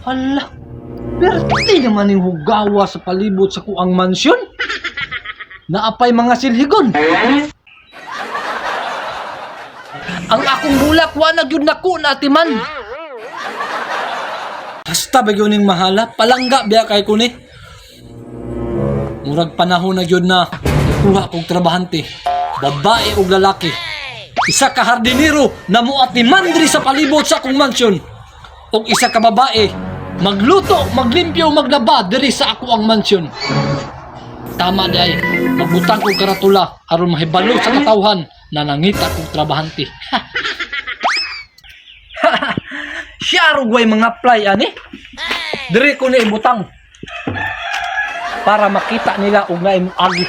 Hala, perti naman yung hugawa sa palibot sa kuang mansyon. Naapay mga silhigon. Ang akong bulak, wa na gyud nako na atiman. Hasta ba gyud ning mahala, palangga biya kay ko ni. Murag panahon na gyud na kuha kog trabahante, babae ug lalaki. Isa ka hardinero na muatiman diri sa palibot sa akong mansyon. Ug isa ka babae magluto, maglimpyo, maglaba diri sa ako ang mansyon. Tama di ay magbutang kog karatula aron mahibalo sa katawhan na nangita kog trabahante. Siya rugway mga apply ani. Diri ko ni ibutang para makita nila og naay agi.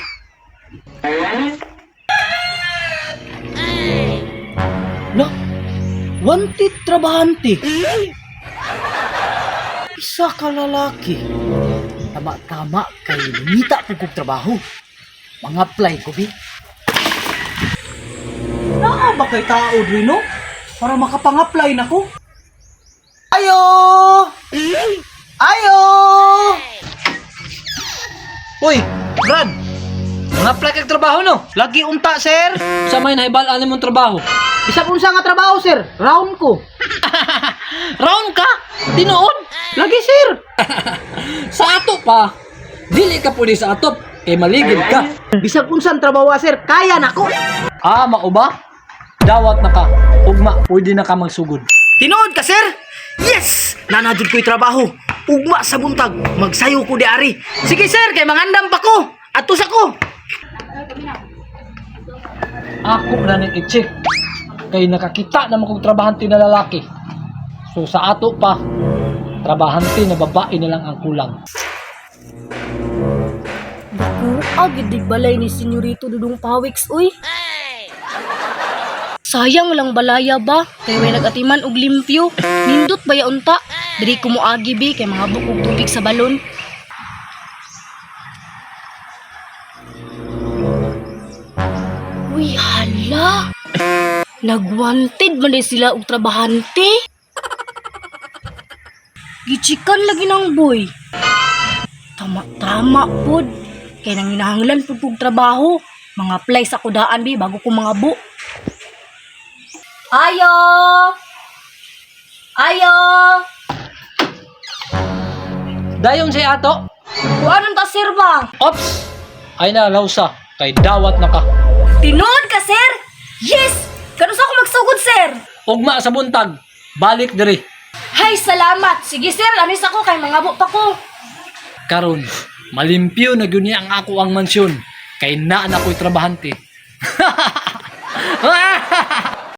La, wanted trabahante. Isa ka lalaki. Tama-tama kay nangita po kog trabaho. Mga apply ko bi. Naa ba kay tao diri no? Para makapang-apply na ko. Ayo! Ayo! Uy, Brad! Mga apply kag trabaho no? Lagi unta, sir. Sa may nahibal-an nimong trabaho. Bisag unsa nga trabaho, sir. Round ko. Round ka? Tinuod? Lagi, sir. Sa ato pa. Dili ka pwede sa atop kay maligid ka. Bisag unsang trabaho, sir. Kaya nako. Ah, mao ba? Dawat na ka. Ugma, pwede na ka magsugod. Tinuod ka, sir? Yes! Nanadjud ko'y trabaho. Ugma sa buntag, magsayo ko di ari. Sige, sir, kay mangandam pa ko. Atos ako. Ako na ning i-check. Kay nakakita naman kong trabahante na lalaki. So sa ato pa, trabahante na babae na lang ang kulang. Buag gid balay ni Senyorito Dudong Pawiks uy. Sayang lang balaya ba kay way nagatiman og limpyo. Nindot ba ya unta? Diri ko moagi bi kay mga og tubig sa balon. Uy, hala. Nagwanted man day sila og trabahante. Gichikan lagi ng boy. Tama-tama pod. Kay nanginahanglan pud kog trabaho. Mga apply sa kudaan bi bago ko mga bu. Ayo! Ayo! Dayon sa ato. Kuanon ta sir ba? Ops! Ay na lausa kay dawat na ka. Tinuod ka sir? Yes! Kanus ako magsugod sir? Ugma sa buntag, balik diri. Hay salamat. Sige sir, anis ako kay mga bu pa ko. Karon, malimpyo na gyud niya ang ako ang mansyon kay naa na ko'y trabahante.